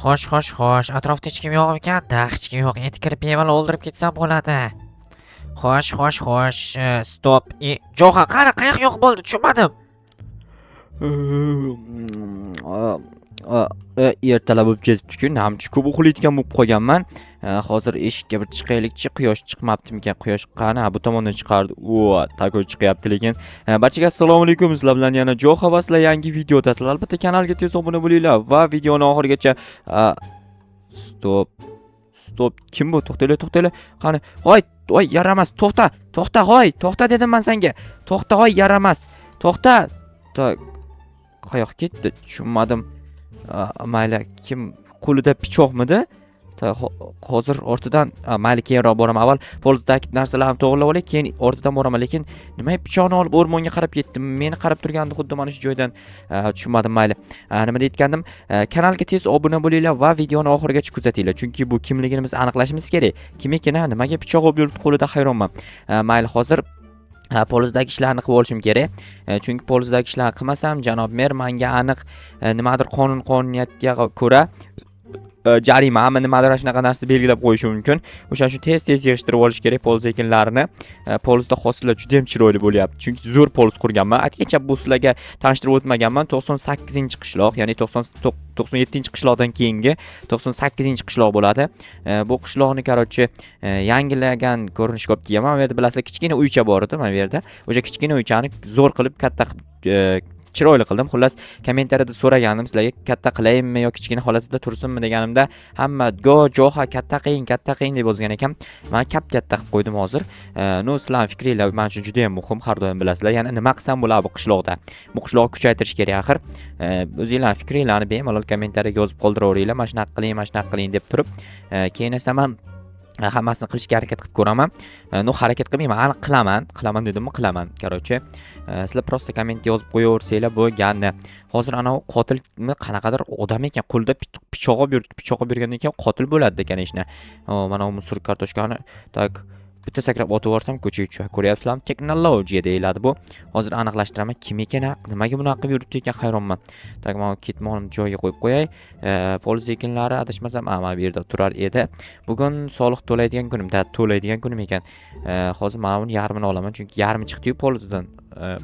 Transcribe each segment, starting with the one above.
Xo'sh, xo'sh, xo'sh. Atrofda hech kim yo'qmikan? Da, hech kim yo'q. Endi kirib bemalol o'ldirib ketsam bo'ladi. Xo'sh, xo'sh, xo'sh. Стоп. E, Jo'xa, qani, qayoq yo'q bo'ldi? Tushunmadim. Ertalab bo'lib ketibdi-ku, namchi ko'p uxlayotgan bo'lib qolganman. Hozir eshikka bir chiqaylikchi, quyosh chiqmabdimikan? Quyosh qani? Bu tomondan chiqardi. O, такой chiqyapti lekin. Barchaga assalomu alaykum. Sizlar bilan yana Jo'xa va sizlar yangi videodasizlar. Albatta kanalga tez obuna bo'linglar va videoni oxirigacha. Стоп. Стоп. Kim bu? To'xtanglar, to'xtanglar. Qani? Voy, voy, yaramas. To'xta, to'xta, hoy, to'xta dedim man senga. To'xta, hoy, yaramas. To'xta. Так. Qayoqqa ketdi? Tushunmadim. Mayli, kim qo'lida pichoqmidi? Hozir ortidan, mayli, keyinroq boraman. Avval polizdagi narsalarni to'g'irlab olay, keyin ortidan boraman. Lekin nima, pichoqni olib o'rmonga qarab ketdim. Meni qarab turgandi xuddi mana shu joydan. Tushunmadim, mayli. Nima deyotgandim? Kanalga tez obuna bo'linglar va videoni oxirigacha kuzatinglar. Chunki bu kimligini biz aniqlashimiz kerak. Kim ekan, ha? Nimaga pichoq olib yuribdi qo'lida, hayronman. Mayli, hozir polizdagi ishlarni qilib olishim kerak. Chunki polizdagi ishlarni qilmasam, janob mer menga aniq nimadir qonun qonuniyatga ko'ra jarimami, nimadir shunaqa narsa belgilab qo'yishi mumkin. O'shaning uchun tez-tez yig'ishtirib olish kerak poliz ekinlarini. Polizda hosillar juda ham chiroyli bo'lyapti. Chunki zo'r poliz qurganman. Aytgancha, bu sizlarga tanishtirib o'tmaganman. 98-qishloq, ya'ni 97-qishloqdan keyingi 98-qishloq bo'ladi. Bu qishloqni, короче, yangilagan ko'rinishga olib kelganman. Bu yerda, bilasizlar, kichkina uycha bor edi mana bu yerda. O'sha kichkina uychani zo'r qilib, katta qilib, chiroyli qildim. Xullas, kommentariyada so'ragandim sizlarga, katta qilayinmi yo kichkina holatida tursinmi deganimda, hamma "Go, Jo'xa, katta qiling, katta qiling" deb yozgan ekan. Man kap-katta qilib qo'ydim hozir. Ну, sizlarning fikringlar men uchun juda ham muhim, har doim bilasizlar. Ya'ni nima qilsam bo'ladi bu qishloqda? Bu qishloqni kuchaytirish kerak axir. O'zinglarning fikringlarni bemalol kommentariyaga yozib qoldiraveringlar. Mana shunaqa qiling, mana shunaqa qiling deb turib. Keyin esa man hammasini qilishga harakat qilib ko'raman. Ну, harakat qilmayman, aniq qilaman. Qilaman dedimmi, qilaman. Короче, sizlar просто komment yozib qo'yaversanglar bo'lgani. Hozir anavi qotilmi, qanaqadir odam ekan, qo'lida pichoq olib yuribdi. Pichoq olib yurgandan keyin qotil bo'ladi, конечно. Mana bu мусор kartoshkani, так, bitta sakrab otib yuborsam, ko'chaga tushadi. Ko'ryapsizlarmi? Texnologiya deyiladi bu. Hozir aniqlashtiraman, kim ekan, nimaga bunaqa qilib yuribdi ekan, hayronman. Так, mana ketmonimni joyiga qo'yib qo'yay. Poliz ekinlari, adashmasam, mana bu yerda turar edi. Bugun soliq to'laydigan kunim, da, to'laydigan kunim ekan. Hozir mana buni yarmini olaman, chunki yarmi chiqdi-yu polizdan.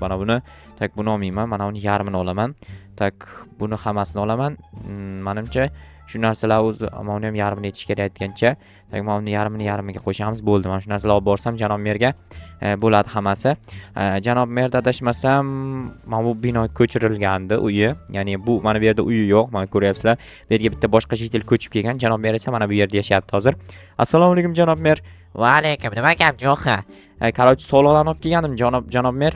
Mana buni, так, buni olmayman, mana buni yarmini olaman. Так, buni hammasini olaman. Manimcha, shu narsalar o'zi, mana uni ham yarmini yetish kerak aytgancha. Так, mana buni yarmini yarmiga qo'shamiz, bo'ldi. Mana shu narsalar olib borsam janob merga, bo'ladi hammasi. Janob merda, adashmasam, mana bu bino ko'chirilgandi uyi. Ya'ni bu mana bu yerda uyi yo'q, mana ko'ryapsizlar. Bu yerga bitta boshqa житель ko'chib kelgan. Janob mer esa mana bu yerda yashayapti hozir. Assalomu alaykum, janob mer. Va alaykum. Nima gap, Jo'xa? Короче, soliqlarni olib kelgandim, janob mer.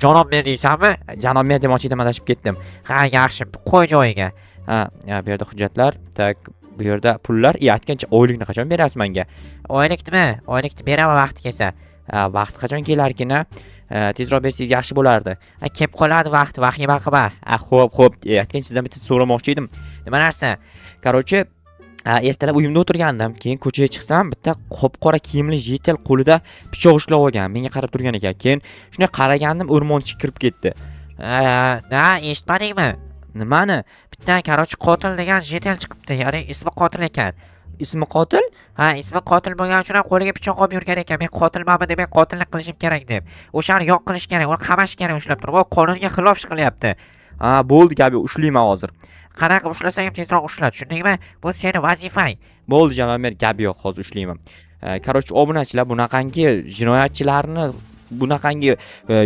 Janob mer deysanmi? Janob mer demoqchi edim, adashib ketdim. Ha, yaxshi, qo'y joyiga. Ha, bu yerda hujjatlar, так, bu yerda pullar. И aytgancha, oylikni qachon berasiz menga? Oyliknimi? Oylikni beraman vaqti kelsa. Ha, vaqt qachon kelarkin, a? Tezroq bersangiz yaxshi bo'lardi. Ha, kelib qoladi vaqti, vahima qilma. Ha, xo'p, xo'p. Aytgancha, sizdan bitta so'ramoqchi edim. Nima narsa? Короче, ertalab uyimda o'tirgandim. Keyin ko'chaga chiqsam, bitta qop-qora kiyimli житель qo'lida pichoq ushlab olgan, menga qarab turgan ekan. Keyin shunday qaragandim, o'rmon ichiga kirib ketdi. Na, eshitmadingmi? Nimani? Bitta, короче, qotil degan житель chiqibdi, ya'ni ismi qotil ekan. Ismi qotil? Ha, ismi qotil bo'lgani uchun ham qo'liga pichoq olib yurgan ekan. Men qotilmanmi, demak qotillik qilishim kerak deb. O'shani yo'q qilish kerak, uni qamash kerak ushlab turib. U qonunga xilof ish qilyapti. Ha, bo'ldi, gap yo'q, ushlayman hozir. Qanaqa ushlasang ham tezroq ushla, tushundingmi? Bu seni vazifang. Bo'ldi, janob mer, gap yo'q, hozir ushlayman. Короче, obunachilar, bunaqangi jinoyatchilarni bunaqangi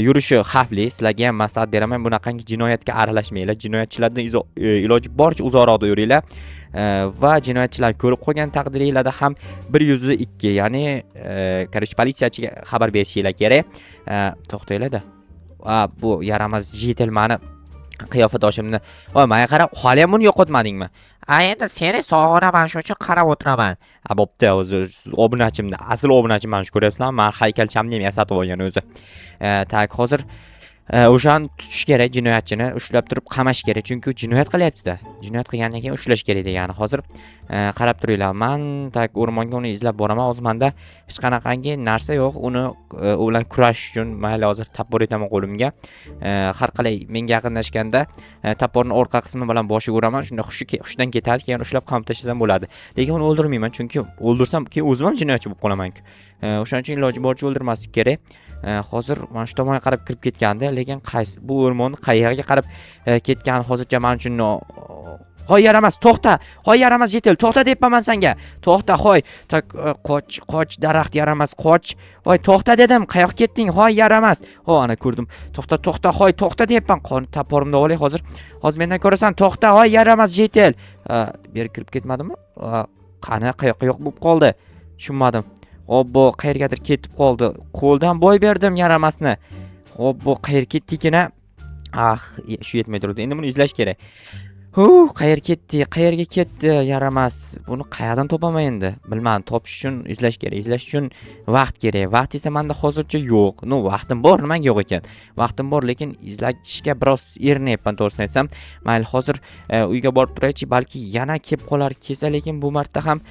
yurishi xavfli. Sizlarga ham maslahat beraman, bunaqangi jinoyatga aralashmanglar. Jinoyatchilardan iloji boricha uzoqroqda yuringlar. Va jinoyatchilarni ko'rib qolgan taqdiringlarda ham 102, ya'ni, короче, politsiyachiga xabar berishinglar kerak. To'xtanglar-da. A, bu yaramas житель mani qiyofadoshimni. Voy, menga qarab, hali ham buni yo'qotmadingmi? A, endi seni sog'inaman, shuning uchun qarab o'tiraman. Ha, bo'pti, o'zi obunachimni, asl obunachim mana shu, ko'ryapsizlarmi? Mani haykalchamni ham yasatib olgan o'zi. Так, hozir o'shani tutish kerak, jinoyatchini ushlab turib qamash kerak, chunki u jinoyat qilyapti-da. Jinoyat qilgandan keyin ushlash kerak degani. Hozir Qarab turinglar, man так o'rmonga uni izlab boraman. Hozir manda hech qanaqangi narsa yo'q uni u bilan kurashish uchun. Mayli, hozir топор etaman qo'limga. Har qalay menga yaqinlashganda топор ni orqa qismi bilan boshiga uraman. Shunda hushidan ketadi, keyin ushlab qamab tashlasam bo'ladi. Lekin uni o'ldirmayman, chunki o'ldirsam keyin o'zim ham jinoyatchi bo'lib qolaman. O'shaning uchun iloji boricha o'ldirmaslik kerak. Hozir mana shu tomonga qarab kirib ketgandi, lekin qaysi bu o'rmonni qayerga qarab ketgani hozircha man uchun Hoy, yaramas, to'xta! Hoy, yaramas житель, to'xta deyapman man senga. To'xta, hoy. Так, qoch, qoch, daraxt, yaramas, qoch. Hoy, to'xta dedim. Qayoqqa ketding? Hoy, yaramas. Ho, ana ko'rdim. To'xta, to'xta, hoy, to'xta deyapman. Qon топор imni olay hozir. Hozir mendan ko'rasan. To'xta, hoy, yaramas житель. Bu yerga kirib ketmadimi? Qani, qayoqqa yo'q bo'lib qoldi? Tushunmadim. Obbo, qayergadir ketib qoldi. Qo'ldan boy berdim yaramasni. Obbo, qayerga ketdi ekan? Ah, shu yetmay turibdi. Endi buni izlash kerak. Hu, qayerga ketdi? Qayerga ketdi yaramas? Buni qayerdan topaman endi? Bilmadim, topish uchun izlash kerak. Izlash uchun vaqt kerak. Vaqt esa menda hozircha yo'q. Ну, vaqtim bor, nimaga yo'q ekan? Vaqtim bor, lekin izlashga biroz erinyapman, to'g'risini aytsam. Mayli, hozir uyga borib turaychi, balki yana kelib qolar. Kelsa, lekin bu marta ham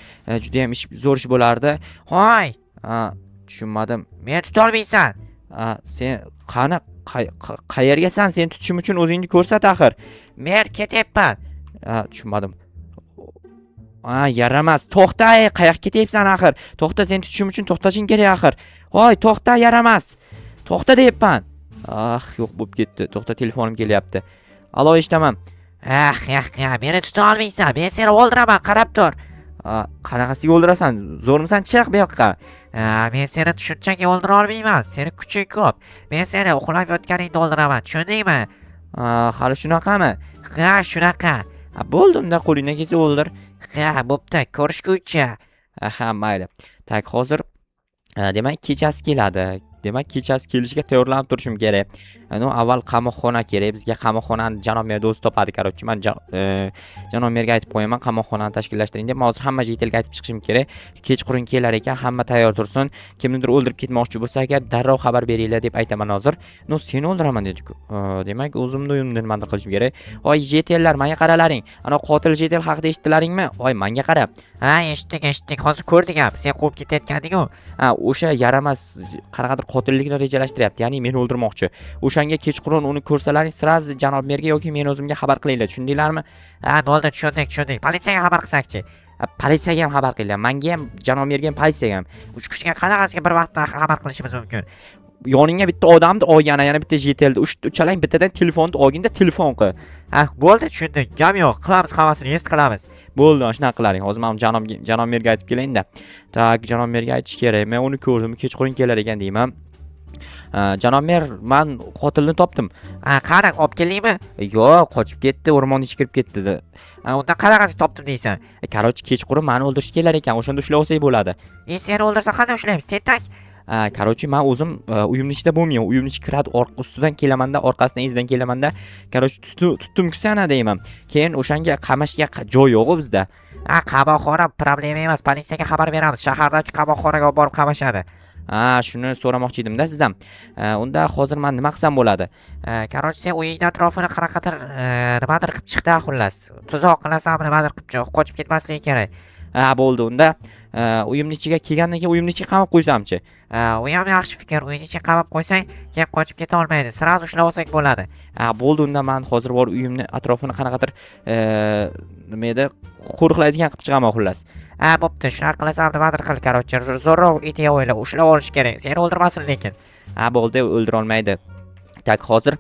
juda ham ish zo'r ish bo'lardi. Hoy, Ha, tushunmadim. Meni tutolmaysan. Ha, sen qani, qayergasan? Seni tutishim uchun o'zingni ko'rsat axir. Men ketyapman. Ha, tushunmadim. Ha, yaramas. To'xta, ey, qayoqqa ketyapsan axir? To'xta, seni tutishim uchun to'xtashing kerak axir. Voy, to'xta, yaramas. To'xta deyapman. Ah, yo'q bo'lib ketdi. To'xta, telefonim kelyapti. Alo, eshitaman. Ah, yah, yah, meni tuta olmaysan. Men seni o'ldiraman, qarab tur. Ha, qanaqasiga o'ldirasan? Zo'rmisan? Chiq bu yoqqa. Ha, men seni shunchaki o'ldira olmayman. Seni kuching ko'p. Men seni uxlab yotganingda o'ldiraman. Tushundingmi? Ha, hali shunaqami? Ha, shunaqa. Ha, bo'ldi, unda qo'lingdan kelsa o'ldir. Ha, bo'pti. Ko'rishguncha. Ha, mayli. Так, hozir demak, kechasi keladi. Demak, kechasi kelishiga tayyorlanib turishim kerak. Ну, avval qamoqxona kerak. Bizga qamoqxonani janob mer o'zi topadi, короче. Man janob merga aytib qo'yaman, qamoqxonani tashkillashtiring deb. Man hozir hamma житель ga aytib chiqishim kerak. Kechqurun kelar ekan, hamma tayyor tursin. Kimnidir o'ldirib ketmoqchi bo'lsa agar, darrov xabar beringlar deb aytaman hozir. Ну, seni o'ldiraman dedik. Demak, o'zimni uyimda nimadir qilishim kerak. Voy, житель lar, menga qaralaring. Ana qotil житель haqida eshitdilaringmi? Voy, menga qara. Ha, eshitdik, eshitdik. Hozir ko'rdik ham. Sen quvib ketayotganding-ku. Ha, o'sha yaramas qanaqadir qotillikni rejalashtiryapti, ya'ni meni o'ldirmoqchi. O'shanga kechqurun uni ko'rsalaring, сразу janob merga yoki men o'zimga xabar qilinglar, tushundinglarmi? Ha, bo'ldi, tushundik, tushundik. Politsiyaga xabar qilsakchi? Ha, politsiyaga ham xabar qilinglar, manga ham, janob merga ham, politsiyaga ham. Uch kishiga qanaqasiga bir vaqtda xabar qilishimiz mumkin? Yoningga bitta odamni olgan, yana bitta житель ni, uchalang bittadan telefonni olginda telefon qil. Ha, bo'ldi, tushundik. Gam yo'q. Qilamiz hammasini, est qilamiz. Bo'ldi, shunaqa qilaring. Hozir man janob merga aytib kelayinda. Так, janob merga aytish kerak, men uni ko'rdim, kechqurun kelar ekan deyman. Ha, janob mer, man qotilni topdim. Ha, qani, olib keldingmi? Yo'q, qochib ketdi, o'rmonni ichiga kirib ketdi dedi. Ha, unda qanaqasi topdim deysan? Короче, kechqurun mani o'ldirishga kelar ekan, o'shanda ushlab olsak bo'ladi. E, seni o'ldirsa qanday ushlaymiz? Tentak. Короче, man o'zim uyimni ichida bo'lmayman. Uyimni ichiga kiradi, orqa ustidan kelamanda, orqasidan izidan kelamanda. Короче, tutdim-ku seni deyman. Keyin o'shanga qamashga joy yo'q bizda. Ha, qamoqxona problema emas. Politsiyaga xabar beramiz. Shahardagi qamoqxonaga olib borib qamashadi. Ha, shuni so'ramoqchi edimda sizdan. Unda hozir man nima qilsam bo'ladi? Короче, sen uyingni atrofini qanaqadir nimadir qilib chiqdi, xullas. Tuzoq qilasanmi, nimadir qilib chiq, qochib ketmasligi kerak. Ha, bo'ldi unda. Uyimni ichiga kelgandan keyin uyimni ichiga qamab qo'ysamchi? Ha, u ham yaxshi fikr. Uyni ichiga qamab qo'ysang, keyin qochib keta olmaydi. Сразу ushlab olsak bo'ladi. Ha, bo'ldi, unda man hozir borib uyimni atrofini qanaqadir nima edi, qo'riqlaydigan qilib chiqaman xullas. Ha, bo'pti. Shunaqa qilasan, nimadir qil, короче. Zo'rroq ideya o'yla, ushlab olish kerak. Seni o'ldirmasin lekin. Ha, bo'ldi, o'ldira olmaydi. Так, hozir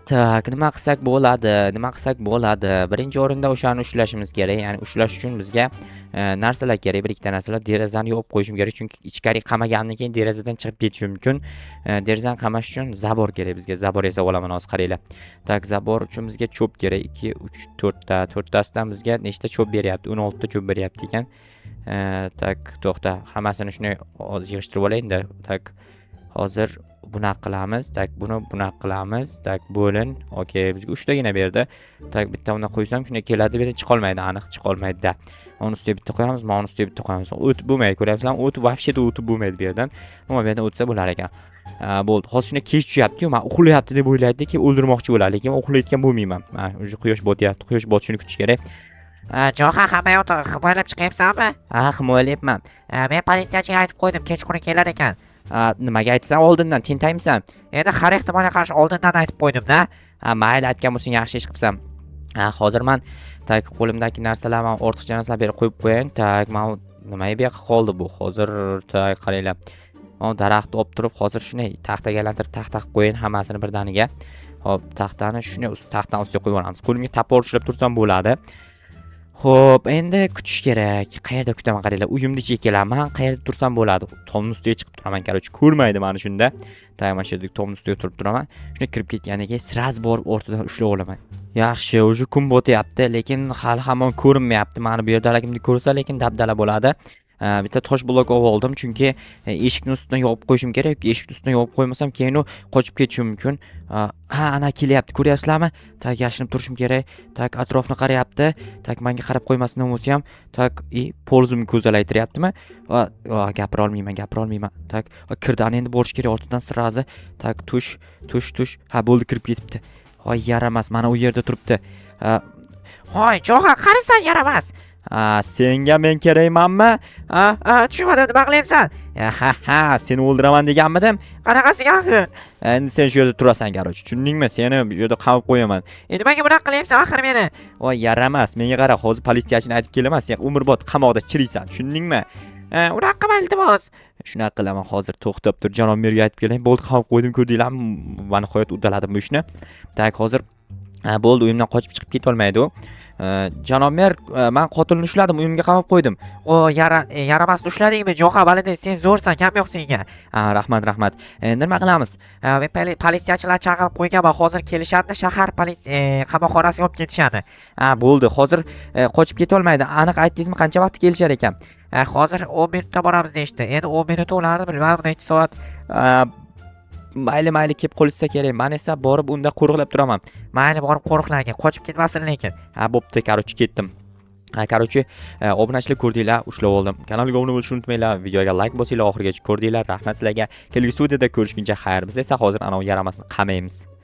так, nima qilsak bo'ladi? Nima qilsak bo'ladi? Birinchi o'rinda o'shani ushlashimiz kerak. Ya'ni ushlash uchun bizga narsalar kerak, bir ikkita narsalar. Derazani yopib qo'yishim kerak, chunki ichkari qamagandan keyin derazadan chiqib ketishi mumkin. Derazani qamash uchun забор kerak bizga. Забор yasab olaman hozir, qaranglar. Так, забор uchun bizga cho'p kerak. 2, 3, 4 ta. To'rttasidan bizga nechta cho'p beryapti? 16 ta cho'p beryapti ekan. Так, to'xta, hammasini shunday hozir yig'ishtirib olayinda. Так, hozir bunaqa qilamiz. Так, buni bunaqa qilamiz. Так, bo'lin. Okey, bizga uchtagina berdi. Так, bitta undan qo'ysam, shunday keladi, bu yerdan chiqolmaydi, aniq chiqolmaydi-da. Uni ustiga bitta qo'yamiz, mana uni ustiga bitta qo'yamiz. O'tib bo'lmaydi, ko'ryapsizlarmi? O'tib, вообще o'tib bo'lmaydi bu yerdan. Nima, bu yerdan o'tsa bo'lar ekan. Ha, bo'ldi. Hozir shunday kech tushyapti-yu, man uxlayapti deb o'ylaydi, keyin o'ldirmoqchi bo'ladi, lekin men uxlayotgan bo'lmayman. Mana, уже quyosh botyapti. Quyosh botishini kutish kerak. Jo'xa, hamma yoqni himoyalab chiqyapsanmi? Ha, himoyalayapman. Men politsiyachiga aytib qo'ydim, kechqurun kelar ekan. Ha, nimaga aytsan oldindan, tentakmisan? Endi har ehtimolga qarshi oldindan aytib qo'ydim-da. Ha, mayli, aytgan bo'lsang yaxshi ish qilibsan. Ha, hozir man так qo'limdagi narsalar, man ortiqcha narsalar bu yerga qo'yib qo'yayin. Так, man nima bu yoqqa qoldi bu? Hozir так qaranglar. Man daraxtni olib turib, hozir shunday taxtaga aylantirib taxta qilib qo'yayin hammasini birdaniga. Xo'p, taxtani shunday taxtani ustiga qo'yib yuboramiz. Qo'limga топор ushlab tursam bo'ladi. Xo'p, endi kutish kerak. Qayerda kutaman qaranglar. Uyimni ichiga kelaman, qayerda tursam bo'ladi. Tomni ustiga chiqib turaman, короче, ko'rmaydi mani shunda. Так, mana shu yerda tomni ustiga turib turaman. Shunda kirib ketganidan keyin сразу borib o'rtadan ushlab olaman. Yaxshi, уже kun botyapti, lekin hali hamon ko'rinmayapti. Mani bu yerdaligimni ko'rsa, lekin dabdala bo'ladi. Bitta tosh blok olib oldim, chunki eshikni ustidan yopib qo'yishim kerak. Eshikni ustidan yopib qo'ymasam, keyin u qochib ketishi mumkin. Ha, ana kelyapti, ko'ryapsizlarmi? Так, yashirinib turishim kerak. Так, atrofni qarayapti. Так, menga qarab qo'ymasin nima bo'lsa ham. Так, и polzimni ko'zalaytiryaptimi? Gapira olmayman, gapira olmayman. Так, kirdi, ana endi borish kerak ortidan сразу. Так, tush, tush, tush. Ha, bo'ldi, kirib ketibdi. Voy, yaramas, mana u yerda turibdi. Ha, Hoy, Jo'xa, qarasan yaramas. Ha, senga men kerakmanmi? Ha? Ha, tushunmadim, nima qilyapsan? Ha, ha, seni o'ldiraman deganmidim? Qanaqasiga axir? Endi sen shu yerda turasan, короче. Tushundingmi? Seni bu yerda qamab qo'yaman. Nimaga bunaqa qilyapsan axir meni? Voy, yaramas, menga qara, hozir politsiyachini aytib kelaman, sen umrbod qamoqda chiriysan, tushundingmi? Ha, unaqa qilma, iltimos. Shunaqa qilaman hozir, to'xtab tur, janob merga aytib kelay. Bo'ldi, qamab qo'ydim, ko'rdinglarmi? Va nihoyat uddaladim bu ishni. Так, hozir ha, bo'ldi, uyimdan qochib chiqib ketolmaydi u. Janob mer, man qotilni ushladim, uyimga qamab qo'ydim. O, yaramasni ushladingmi, Jo'xa, молодец, sen zo'rsan, kam yo'q senga. Ha, rahmat, rahmat. Endi nima qilamiz? Ha, men politsiyachilar chaqirib qo'yganman, hozir kelishadi, shahar qamoqxonasiga olib ketishadi. Ha, bo'ldi, hozir qochib ketolmaydi. Aniq aytdingizmi, qancha vaqt kelishar ekan? Ha, hozir 10 minutda boramiz deyishdi. Endi 10 minut ularni bilmadim necha soat. Ha, mayli, mayli, kelib qolishsa kerak. Man esa borib unda qo'riqlab turaman. Mayli, borib qo'riqlagin, qochib ketmasin lekin. Ha, bo'pti, короче, ketdim. Ha, короче, obunachilar, ko'rdinglar, ushlab oldim. Kanalga obuna bo'lishni unutmanglar, videoga like bosinglar, oxirigacha ko'rdinglar. Rahmat sizlarga. Kelgusi videoda ko'rishguncha xayr. Biz esa hozir anavi yaramasni qamaymiz.